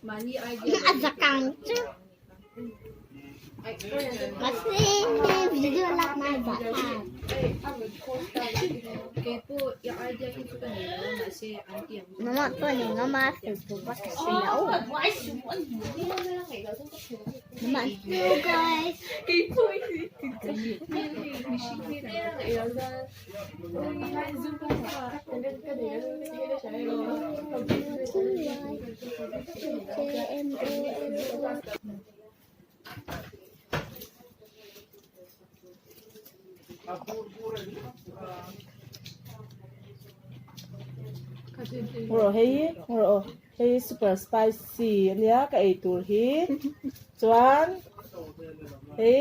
A zakang chu. Mahse video lak ngai zah khan. Mama chuan eng ama sawi tur vak ka hre lo. Mama hello guys. Rawh hei rawh aw hei super spicy ania ka ei tur hi chuan hei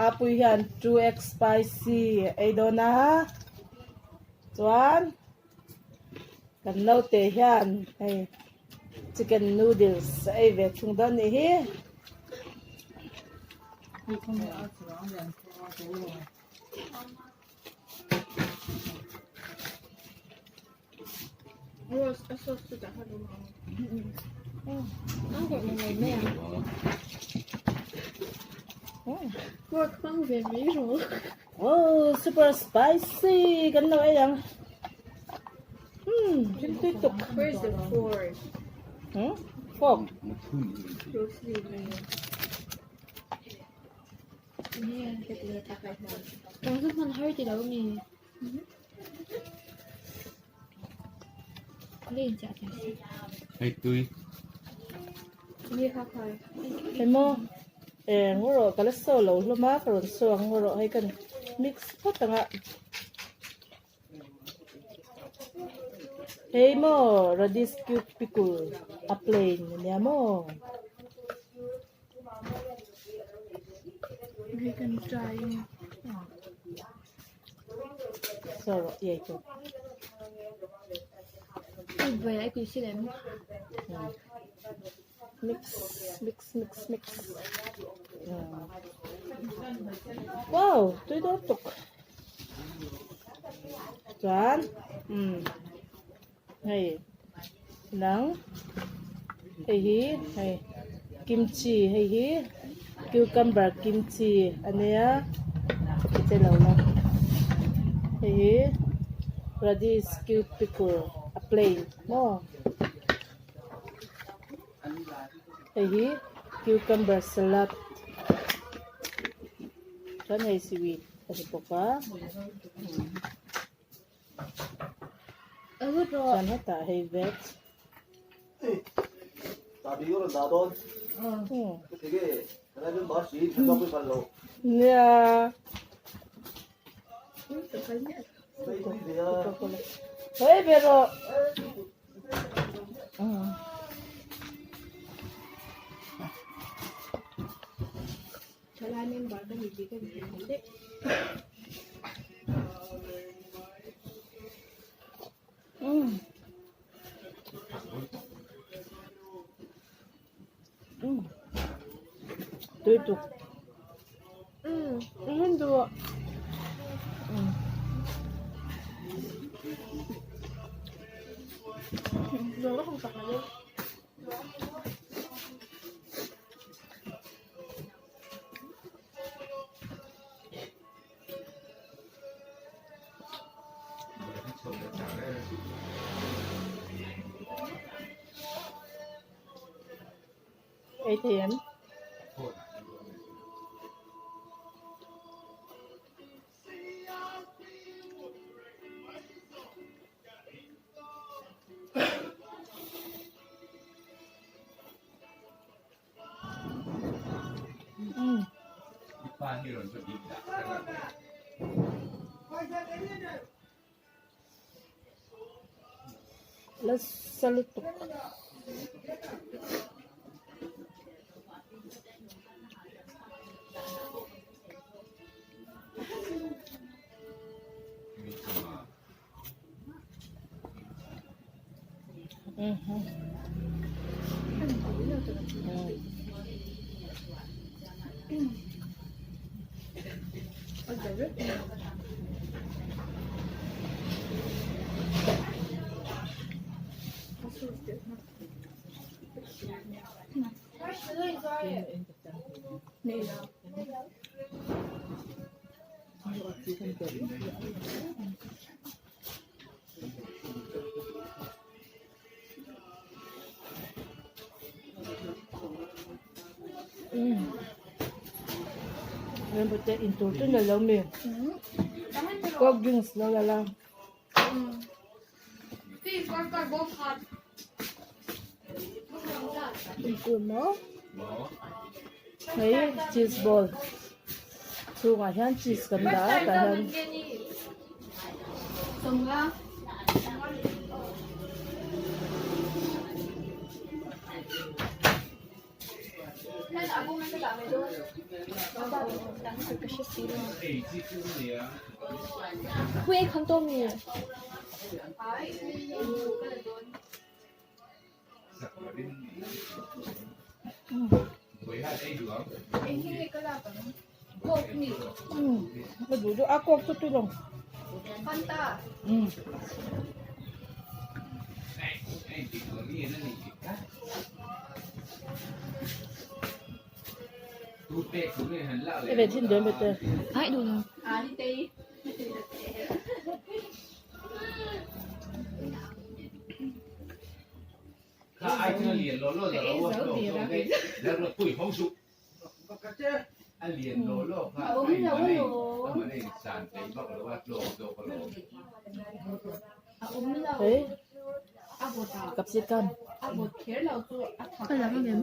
apui hian 2x spicy a ei dawn a chuan kan naute hian hei chicken noodles a ei ve thung dawn anih hi. Oh, super spicy kan lo ei ang. Hmm, thil tui tuk. Where's the fork? Hmm? Fork. Emaw eh ngaw rawh ka la saw lo hlawm a ka rawn saw ang ngaw rawh hei kan mix phawt ang a hei maw radish cube pickle a plain ania maw. Saw rawh i ei tur. Mix mix mix mix wow tui dawn tuk chuan umm hei nang hei hi hei kimchi hei hi cucumber kimchi ania che lo la hei hi radish cube pickle a plain maw. Hei hi cucumber salad chuan hei seaweed a ni bawk a chuan hetah hei veg nia hei ve rawh. Tui tuk. Ei thei em? Nasa lutuk. Rempuite intur chu nei lo mi coke drinks lo la la. Intur maw hei cheese ball chhungah hian cheese kan dah a tah hian. Ka duh duh a kawk chu tui lo. Cái về thiên đường về Ai đủ rồi. Hey, capsicum. Ka lam ang em?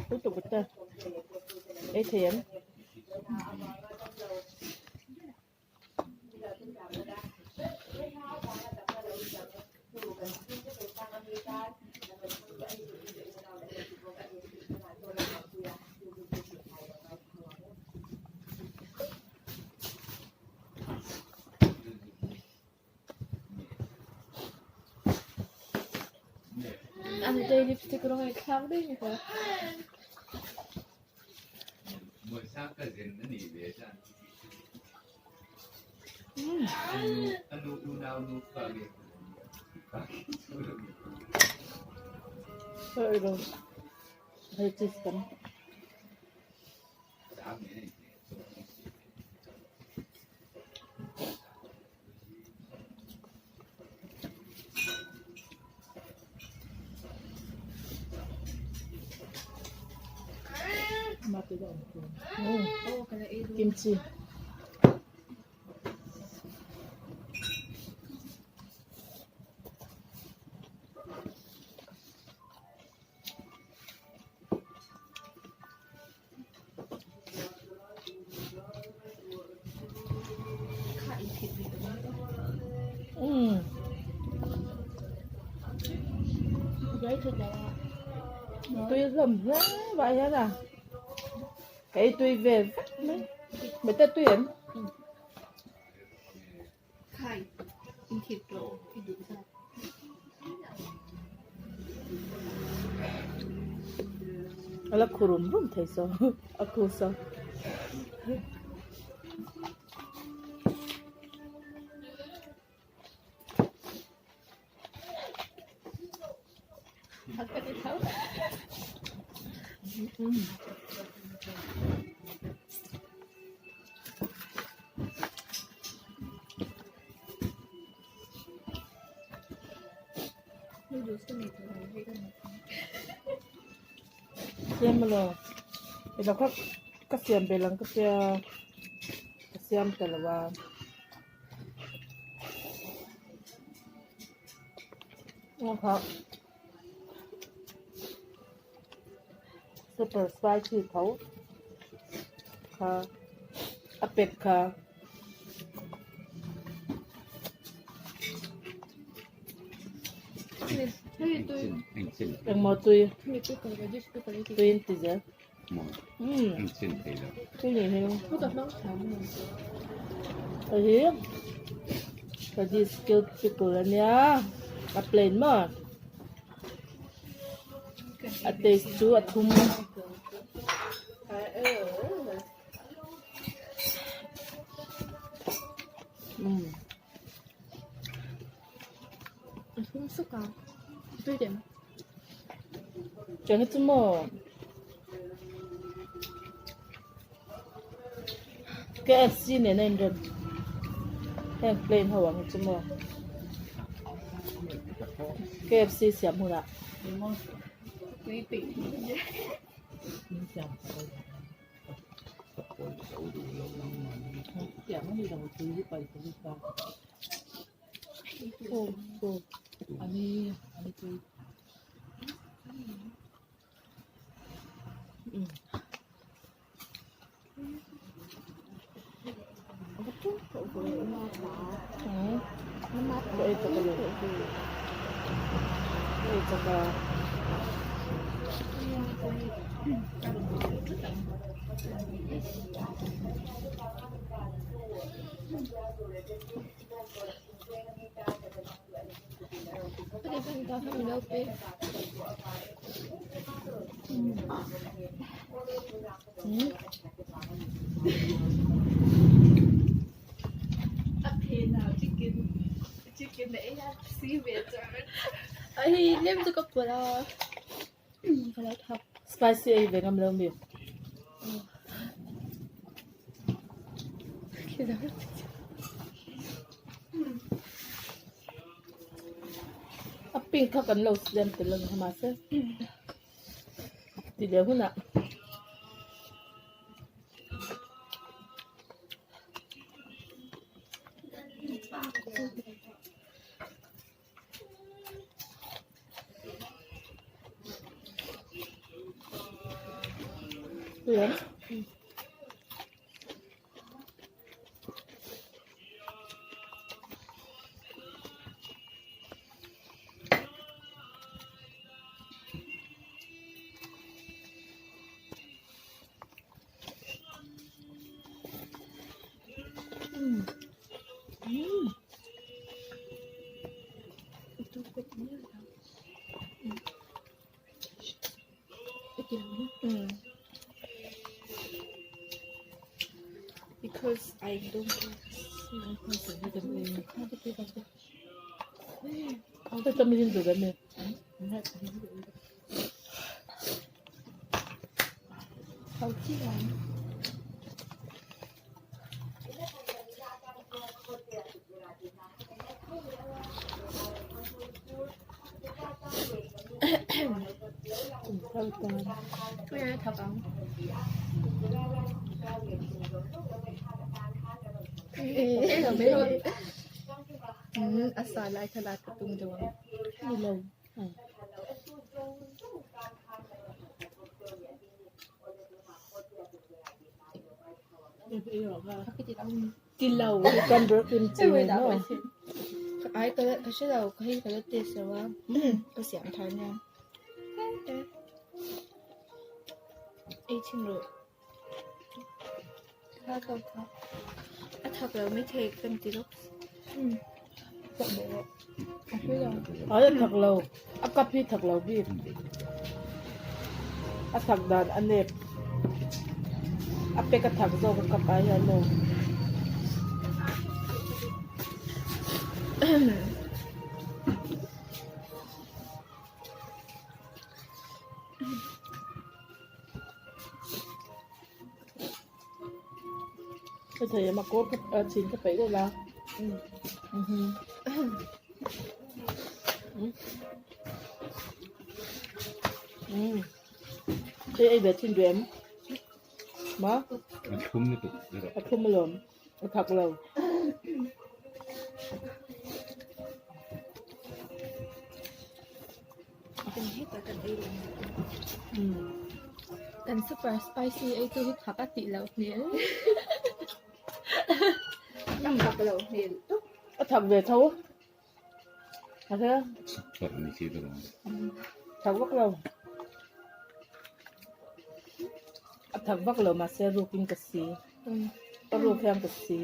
Lutuk ta. Ei thei em? Ani te lipstick rawng ei thlak daih ni kha. Hei cheese tam. Kimchi. Tui hlawm hle vai hian a ka ei tui ve vek mai mate tui em. A la khu rum rum thei saw a khu saw. Siam emaw ilo kha ka siam belh ang ka tia ka siam ta lo a. Super spicy tho kha a pek kha. Engmaw tui tui an ti zel. Tui nih hi. Hei hi Radish skill pickle ania a plain maw a taste chu a thum. A thum suk a. Tui dem. Tiang hi chu maw KFC nen a inrem heng plane ho ang hi chu maw KFC siam hunah. Spicy ei ve ngam lo mi. A pink kha kan lo siam tel a ni mahse ti leh hunah. Because I don't A sa lai kha la ka tum deuh ang. Ni lo. Ti lo. Kan ber kim chi no. Ai ka ka hre lo ka hei ka la test lo a ka siam thar nia. Ei chhin rawh. Kha ka kha. A thak lo mai thei kan ti lawk. A hre lo. Ai a thak lo. A kap hi thak lo bik. A thak dan a nep. A pek a thak zawk a kap ai hian maw. Ka thei a kawr ka chhin ka peih deuh la. Hei ei ve thin duh em? Ma? A thlum lutuk. A thlum alawm. A thak lo. Kan super spicy ei chu hi thak a tih loh hmel. A thak loh hmel tuk. A thak ve tho. A he. Thak ni si lo. Thak vak lo. A thak vak lo mahse rukin ka si. Ka ruk hian ka si.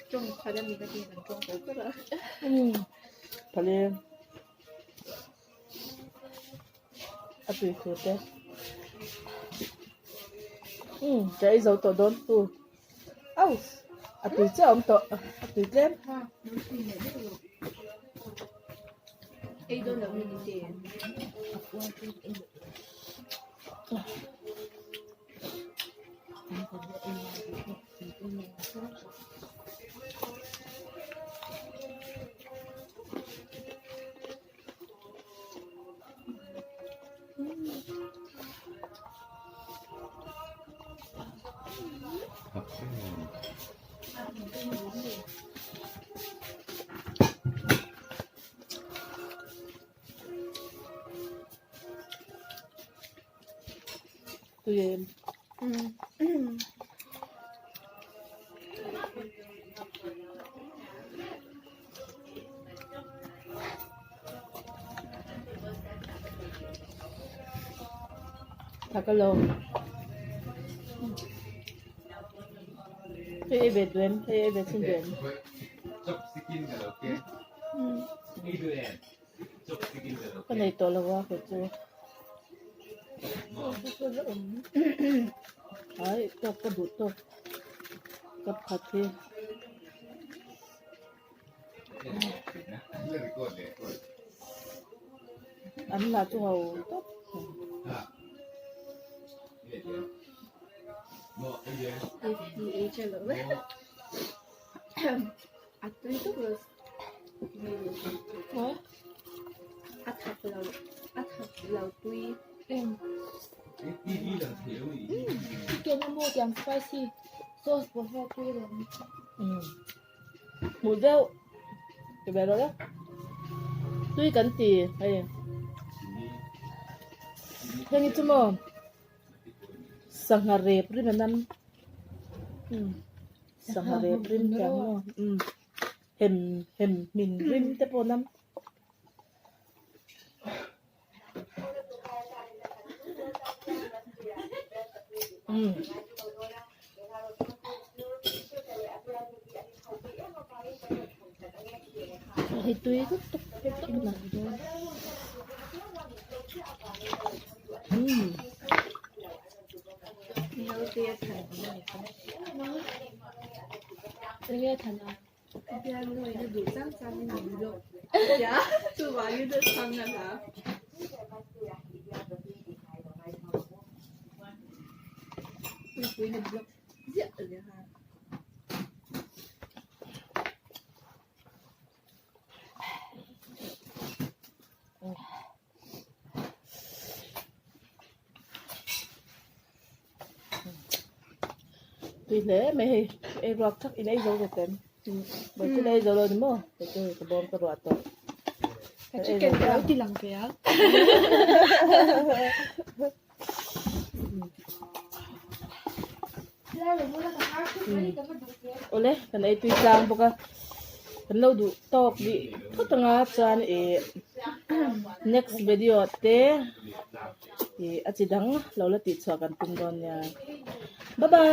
Tawng khat a ni ka ti kan tawng tel tel a. Phale. A tui thu te. Ka ei zo tawh dawn tu. Au! A tui chiah a awm tawh. A tui tlem. Ei dawn loh ni te. Tui em. Thak alawm. Hei ei ve duh em? Hei ei ve chhun duh em? Ka nei tawh lo a kei chu. Ai tawk ka duh tawk ka phat hi. An lah chu ho tawp. A tui tuk lo. A thak lo a thak lo tui. Chicken emaw tiang spicy sauce pawh hi a tui lo. Hmuh deuh ti ve rawh le. Tui kan ti hei. Heng hi chu maw sangha rep rim a nam. Sangha rep rim tiang maw hem hem hmin rim te pawh a nam. Hei tui lutuk lutuk na. Tui hle mai hei ei ruak thak in ei zo ve tem bawi chu la ei zo lo ni maw kei chu hei ka bawm ka ruah tawh Ka chicken ka lo ti lang ve a. Awle kan ei tui tlang bawk a kan lo duh tawk rih phawt anga chuan ih next video te ih a chi dang lo la tih chhuah kan tum dawn nia bye bye.